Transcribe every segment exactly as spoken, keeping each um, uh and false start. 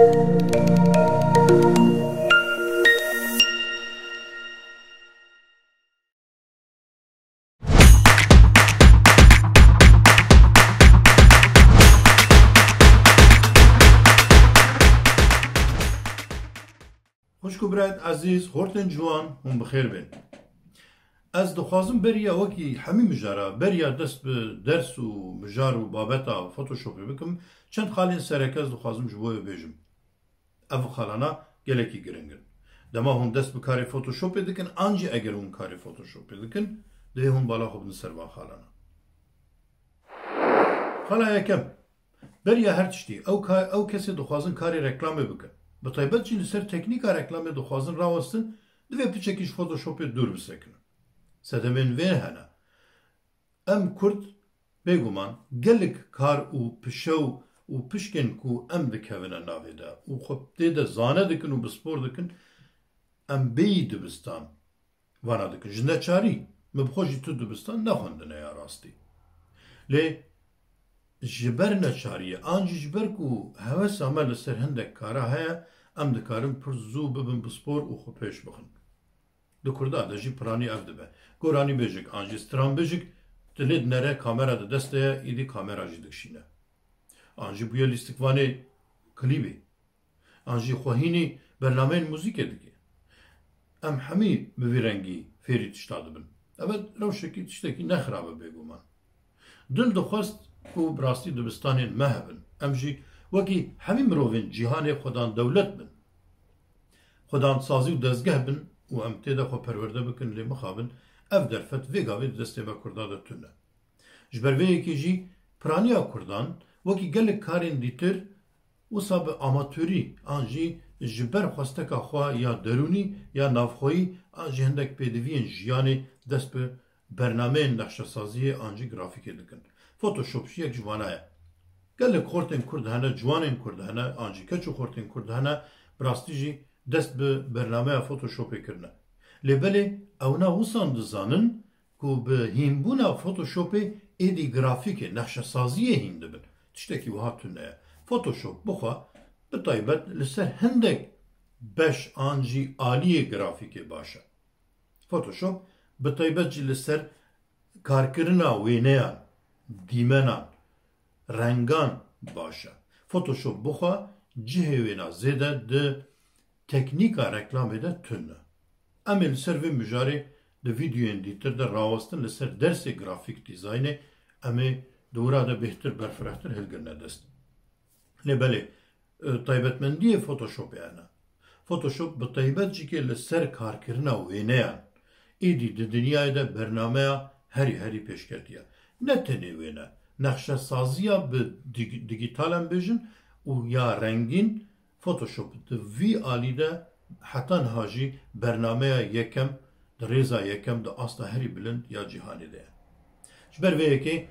Xwişk û birayet ezîz, xortên ciwan, hûn bi xêr bên. Ez dixwazim beriya wekî hemî mijara, beriya dest bi ders û mijar û babeta Photoshopê bikim, çend xalên sereke ez dixwazim ji bo wê bêjim. Ev xalana gelekî giring in. Dema hûn dest bi karê Photoshopê dikin, an jî eger hûn karê Photoshopê dikin, divê hûn bala xwe bidin ser van xalana. Xala yekem, beriya her tiştî, ew ka-, ew kesê dixwazin karê reklamê bikin. Bi taybet jî li ser teknîka reklamê dixwazin rawestin, divê piçekî ji Photoshopê dûr bisekinin. Sedemên vê hene. Em Kurd, bêguman, gelek kar û pişew û pişkên ku em dikevine navê de û xwe tê de zane dikin û bispor dikin, em bêyî dibistan vana dikin. Ji neçarî, min bi xwe jî tu dibistan nexwendine ya rastî. Lê ji ber neçariyê, an jî ji ber ku hewesa me li ser hindek kara heye, em dikarin pir zû bibin bispor û xwe pêş bixin. Di Kurda de jî piranî ev dibe. Goranî bêjik an jî stran bêjik, dilê dinere kamera di dest de ye, îdî kamera jî dikişîne. An jî bûye lîstikvanê klîbê. An jî xwe hînî bernameyên muzîkê dike. Em hemî bi vî rengî fêrî tişta dibin. Ev rewşekî tiştekî ne xirab e bêguman. Dil dixwest ku bi rastî dibistanên me hebin. Em jî wekî hemî mirovên cîhanê xwedan dewlet bin. Xwedan sazî û dezgeh bin û em tê de xwe perwerde bikin, lê mixabin ev derfet vê gavê di destê me Kurda de tune. Ji ber vê yekê jî piraniya Kurdan wekî gelek karên dîtir wisa bi amatorî an jî ji ber xwesteka xwe ya derûnî ya navxweyî an jî hindek pêdiviyên jiyanê dest bi bernameyên nexşesaziyê an jî grafîkê dikin. Photoshop jî yek ji wana ye. Gelek xortên Kurd hene, ciwanên Kurd hene, an jî keç û xortên Kurd hene, bi rastî jî dest bi bernameya Photoshopê kirine. Lê belê ewna wisan dizanin ku bi hînbûna Photoshopê êdî grafîkê, nexşesaziyê hîn dibin. Tiştekî wiha tune ye. Photoshop bixwe bi taybet li ser hindek beş an jî aliyê grafîkê baş e. Photoshop bi taybet jî li ser karkirina wêneyan, dîmenan, rengan baş e. Photoshop bixwe cihê wêna zêde di teknîka reklamê de tune. Em ê li ser vê mijarê di vîdeoyên dîtir de rawestin li ser dersê grafîk dîzaynê em ê di wira de bêhtir berfirehtir hilgirine dest. Lê belê, e, taybetmendiyê Photoshopê hene. Photoshop bi taybet jî ke li ser karkirina wêneyan êdî di dinyayê de bernameya herî herî pêşketî ye. Ne tenê wêne, nexşesaziya bi dig-, digîtal em bêjin û ya rengîn, Photoshop di vî alî de heta niha jî bernameya yekem di rêza yekem di asta herî bilind ya cîhanê de ye. Ji ber vê yekê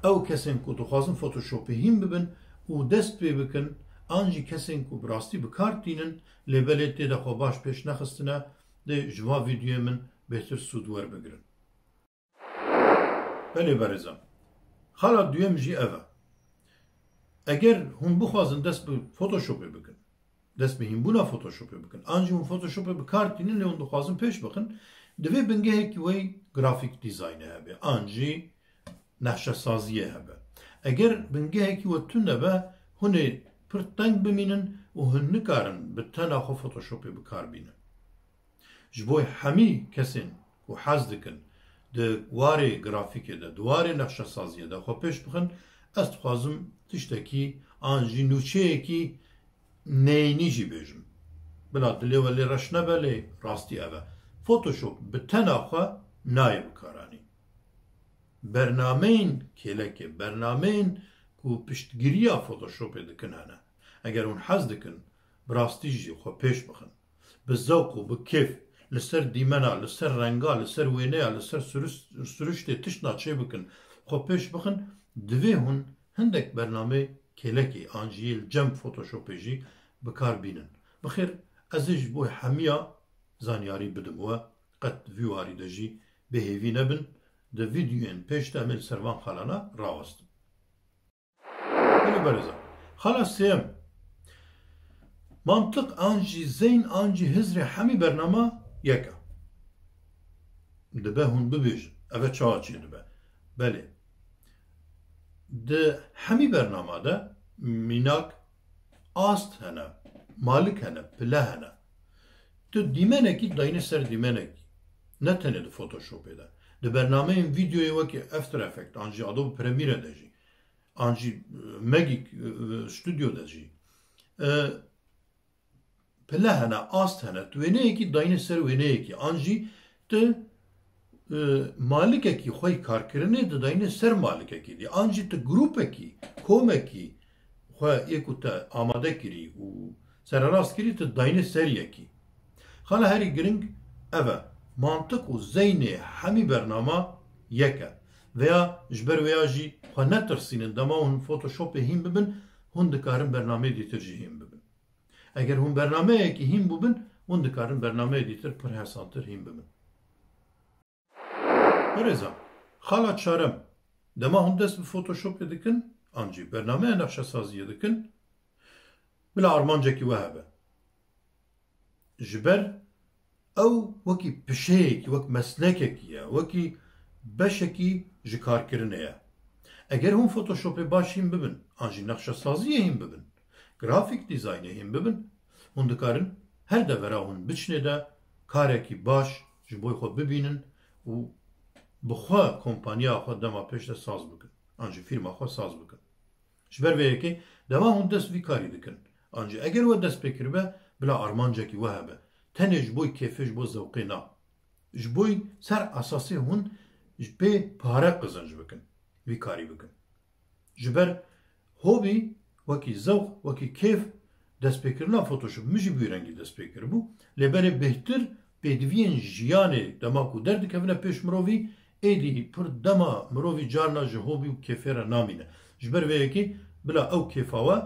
ew kesên ku dixwazin Photoshopê hîn bibin û dest pê bikin, an jî kesên ku bi rastî bi kar tînin, lê belê tê de xwe baş pêş nexistine, dê ji van vîdeoyê min bêhtir sûd werbigirin. Belê berêzan. Xala duyem jî ev e. Eger hûn bixwazin dest bi Photoshopê bikin, dest bi hînbûna Photoshopê bikin, an jî hûn Photoshopê bi kar tînin, lê hûn dixwazin pêş bixin, divê bingehekî wê grafîk dîzaynê hebe, an jî nexşesaziyê hebe. Eger bingehekî we tune be, hûn ê pir teng bimînin û hûn nikarin bi tena xwe Photoshopê bi kar bînin. Ji bo hemî kesên ku hez dikin di warê grafîkê de, di warê nexşesaziyê de xwe pêş bixin, ez dixwazim tiştekî an jî nûçeyekî neyînî jî bêjim. Bila dilê we lê reş nebe, lê rastî ev e. Photoshop bi tena xwe nayê bikaranîn. Bernameyên kêlekê, bernameyên ku piştgiriya Photoshopê dikin hene. Eger hûn hez dikin, bi rastî jî xwe pêş bixin. Bi zewq û bi kêf li ser dîmena, li ser renga, li ser wêneya, li ser sürüs-, sürüştê tiştna çêbikin, xwe pêş bixin, divê hûn hindek bernameyê kêlekê an jî yê li cem Photoshopê jî bi kar bînin. Bi xêr, ez ê ji bo hemiya zanyarî bidim we, qet vî warî de jî bêhêvî nebin, di vîdeoyên pêş de em ê li ser van xalana rawestin. Belê berêzan. Xala sêyem. Mantiq an jî zeyn an jî hizrê hemî bernama yek e. Dibe hûn bibêjin, ev e çawa çêdibe? Belê. Di hemî bernama de mînak ast hene, malik hene, pile hene. Tu dîmenekî dayne ser dîmenekî. Ne tenê di Photoshopê de. Di bernameyên vîdeoyê wekî After Effects an jî Adobe Premiere de jî, an jî, e, Magic, e, Studio de jî, e, pile hene, ast hene. Tu wêneyekî dayne ser wêneyekî. An jî tu, e, malikekî xwe yî karkirinê didayne ser malikekî dî. An jî tu grûpekî, komekî xwe yê ku te amade kirî û sererast kirî, tu dayne ser yekî. Xala herî giring ev e. Mantiq û zeynê hemî bernama yek e. Veya ji ber wêya jî xwe netirsînin, dema hûn Photoshopê hîn bibin, hûn dikarin bernameyê dîtir jî hîn bibin. Eger hûn bernameyekî hîn bûbin, hûn dikarin bernameyê dîtir pir hesantir hîn bibin. Birêzan, xala çarem, dema hûn dest bi Photoshopê dikin, an jî bernameya nexşesaziyê dikin, bila armancekî we hebe. Ji ber ew wekî pişeyekî, wek meslekekî ye, wekî beşekî ji karkirinê ye. Eger hûn Photoshopê baş hîn bibin, an jî nexşesaziyê hîn bibin, grafîk dîzaynê hîn bibin, hûn dikarin her devera hûn biçinê de karekî baş ji bo xwe bibînin û bi xwe kompaniya xwe dema pêş de saz bikin, an jî fîrma xwe saz bikin. Ji ber vê yekê dema hûn dest vî karî dikin. An jî eger we dest pê kiribe, bila armancekî we hebe. Tenê ji bo kêfê, ji bo zewqê na. Ji bo ser esasê hûn ji pê pare qizinc bikin, vî karî bikin. Ji ber hobî, wekî zewq, wekî kêf, destpêkirina Photoshop min jî bi wî rengî dest pê kiribû. Lê berê bêhtir pêdiviyên jiyanê dema ku derdikevine pêş mirovî, êdî pir dema mirovî carna ji hobî û kêfê re namîne. Ji ber vê yekê bila ew kêfa we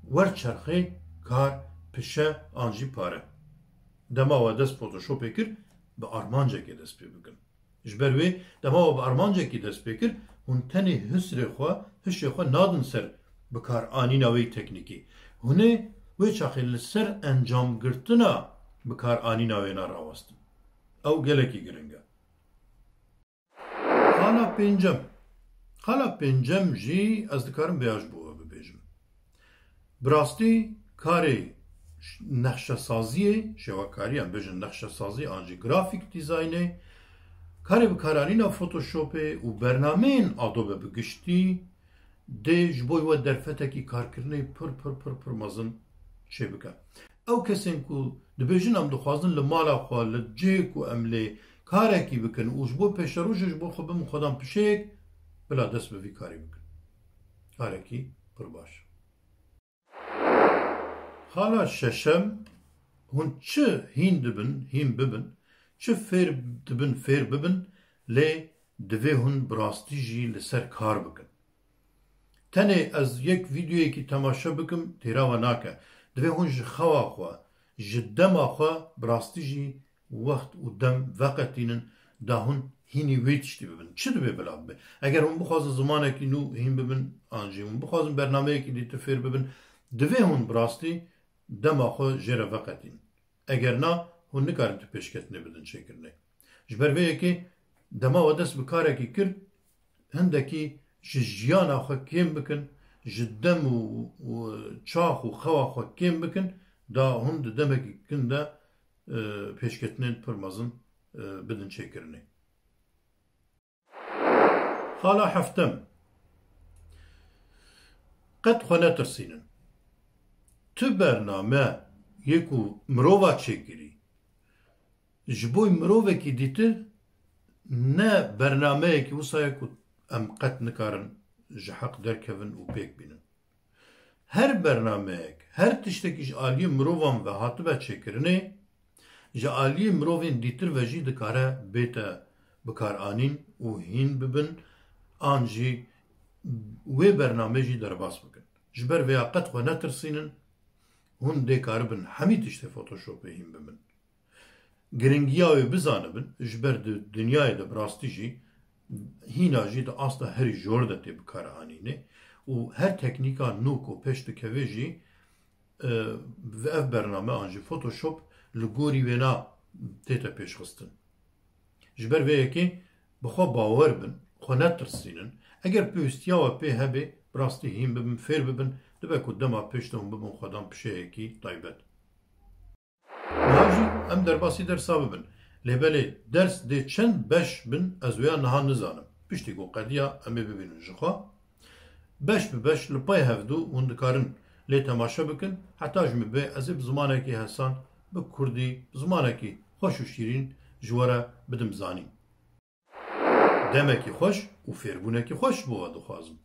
wer çerxê kar, pişe an jî pare. Dema we dest Photoshopê kir, bi armancekê dest pê bikin. Ji ber wê dema we bi armancekî dest pê kir, hûn tenê hisrê xwe, hişê xwe nadin ser bikaranîna wê teknîkî. Hûn ê wê çaxê li ser encamgirtina bikaranîna wê na rawestin. Ew gelekî giring e. Xala pêncem. Xala pêncem jî ez dikarim vêya ji bo we bibêjim. Bi rastî karê nexşesaziyê, şêwekarî, em bêjin nexşesazî an jî grafîk dîzaynê, karê bikaranîna Photoshopê û bernameyên Adobe bi giştî dê ji bo we derfetekî karkirinê pir, pir, pir, pir mezin çêbike. Ew kesên ku dibêjin em dixwazin li mala xwe, li cihê ku em lê karekî bikin û ji bo pêşerojê ji bo xwe bimin xwedan pişeyek, bila dest bi vî karî bikin. Karekî pir baş. Xala şeşem, hûn çi hîn dibin, hîn bibin, çi fêr dibin, fêr bibin, lê divê hûn bi rastî jî li ser kar bikin. Tenê ez yek vîdeoyekî temaşe bikim, têra we nake. Divê hûn ji xewa xwe, ji dema xwe bi rastî jî wext û dem veqetînin, da hûn hînî wê tiştî bibin. Çi divê bila bibe? Eger hûn bixwazin zimanekî nû hîn bibin, an jî hûn bixwazin bernameyekî dîtir fêr bibin, divê hûn bi rastî dema xwe jê re veqetînin. Eger na, hûn nikarin tu pêşketinê bidin çêkirinê. Ji ber vê yekê dema we dest bi karekî kir, hindekî ji jiyana xwe kêm bikin, ji dem û, û çax û xewa xwe kêm bikin, da hûn di demekî kin de, e, pêşketinên pir mezin, e, bidin çêkirinê. Xala heftem. Qet xwe netirsînin. Tu bername yê ku mirova çêkirî, ji bo mirovekî dîtir ne bernameyekî wisa ye ku em qet nikarin ji heq derkevin û pêk bînin. Her bernameyek, her tiştekî ji aliyê mirovan ve hatibe çêkirinê, ji aliyê mirovên dîtir ve jî dikare bête bikaranîn û hîn bibin, an jî wê bernamê jî derbas bikin. Ji ber vêya qet xwe netirsînin, hûn dê karibin hemî tiştê Photoshopê hîn bibin. Giringiya wê bizanibin, ji ber di dinyayê de bi rastî jî hîna jî di asta herî jor de tê bikaranînê û her teknîka nû ku pêş dikeve jî e, ev bername an jî Photoshop li gorî wêna tête pêşxistin. Ji ber vê yekê bi xwe bawer bin, xwe netirsînin. Eger pêwîstiya we pê hebe, bi rastî hîn bibin, fêr bibin, dibe ku dema pêş de hûn bibin xwedan pişeyekî taybet. Niha jî em derbasî dersa bibin. Lê belê ders dê çend beş bin, ez wêya niha nizanim. Piştî ku qediya, em ê bibînin ji xwe. Beş bi beş li pey hevdû hûn dikarin lê temaşe bikin. Heta ji min bê ez ê bi zimanekî hesan, bi kurdî, bi zimanekî xweş û şîrîn ji we re bidim zanîn. Demekî xweş û fêrbûnekî xweş ji bo we dixwazim.